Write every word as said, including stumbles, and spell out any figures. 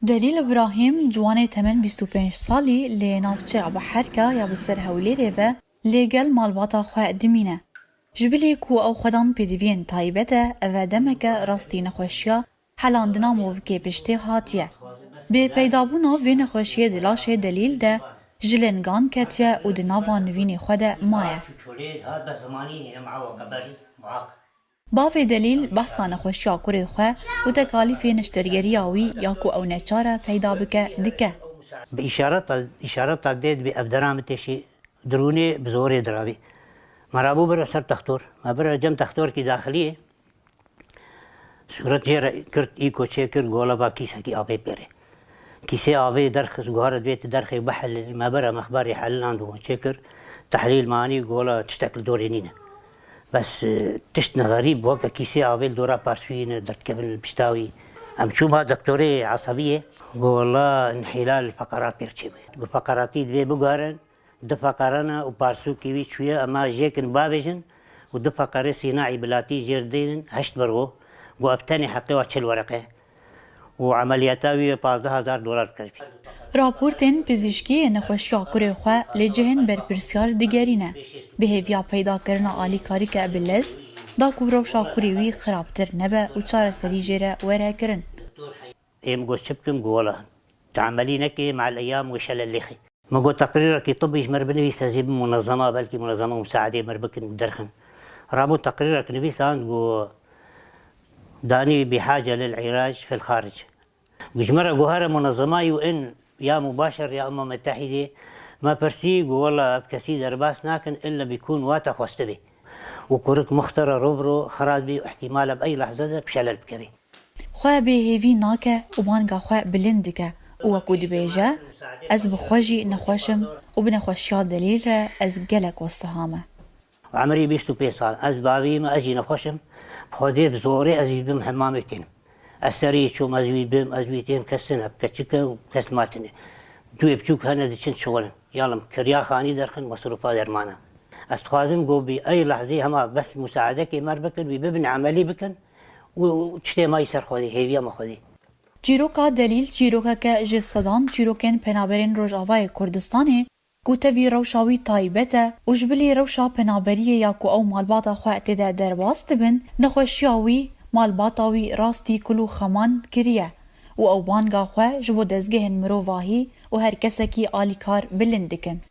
Delîl Îbrahîm, ciwanê temen bîst û pênc salî, lê navçeya Biherka ya bi ser Hewlêrê ve lê gel malbata xwe dimîne. Ji bilî ku ew xwedan pêdiviyên taybet e, ev e demeke rastî nexweşiya helandina movikê piştê hatiye. Bi peydabûna vê nexweşiyê di laşê Delîl de ji lingan ketiye û di nava nivînê xwe de maye. Bavê Delîl behsa nexweşiya kurê xwe û tekalîfê neştergeriya wî ya ku ew neçar e peyda bike, dike. Bi îşareta, îşareta dê dibê ev dera min têşî dirûnê bi zorê dirabî. Me rabû bire ser textor. Me bire cem textorkî daxiliyê. Sûret jê re kir, î ku çê kir, gola va kîsekî avê pêrê. Kîsê avê derxist, guhara divê tu derxê bihelî, me bire mexberê heliland û çê kir, tehlîl manî, gola tiştek li dorê nîne. Bes, e, tişt ne xerîb, weke kîsê avê li dora parsûyî ne, derdikevin li pişta wî. Em çû ba doktorê esebiyê, gola inhîlal feqerat pêr çêbû. Gu feqeratî divê biguherin, du feqerana û parsûkê wî çûye, ema jêkin bavêjin û du feqerê sînaî bilatî jêr dênin heşt bergo, gu ev tenê heqê wa çil wereqe û emeliyata wî pazdeh hezar dolar kiribî. Raportên pizîşkî yê nexweşiya kurê xwe li cihên berpirsiyar digerîne, bi hêviya peydakirina alîkarîke bi lez, da ku rewşa kurê wî xirabtir nebe û çareserî jê re were kirin. Ê min got, çi bikim? Got, wela, tu emelî nekê, me'el eyam wê şele lêxê. Min got, teqrîrekî tibî ji me re binivîse, ez ê bim munezema, belkî munezema musaedê me re bikin, derxin. Rabû teqrîrek nivîsand, got, danî bihace lil îlac fil xaric. Got, ji me re guhere munezema û in ya mubaşer ya Umma Metehîdê, me pirsî, got, wela, ev kesî derbas nakin, illa bikûn wate xwestibê. Û kurik muxtera rovro xerat bî û ihtimale bi ey lehze de bi şelel bikevî. Xwe bê hêvî nake û banga xwe bilind dike û wekû dibêje, ez bi xwe jî nexweş im û bi nexweşiya Delîl re ez gelek westiha me. Emirî bîst û pênc sal. Ez bavî me, ez jî nexweş im. Bi Xwedê bi zorê ez wî bim hemamê tênim. Ez serî çûm, ez wî bim, ez wî têm, kes tine, bi keçik e û kes ma tine. Duê biçûk hene diçin dişixulin. Ya li kiriya xanî derxin, mesrûfa dermana. Ez dixwazim ku bi ey lehzê hema bes musaedekê me re bikin, wî bibin emelî bikin û tiştê me yî ser Xwedê, hêviya me Xwedê. Çîroka Delîl çîrokeke ji sedan çîrokên penaberên Rojavayê Kurdistanê ku tevî rewşa wî taybet e û ji bilî rewşa penaberiyê ya ku ew malbata xwe tê de derbas dibin, nexweşiya wî malbata wî rastî kul û xeman kiriye û ew banga xwe ji bo dezgehên mirovahî û her kesekî alîkar bilind dikin.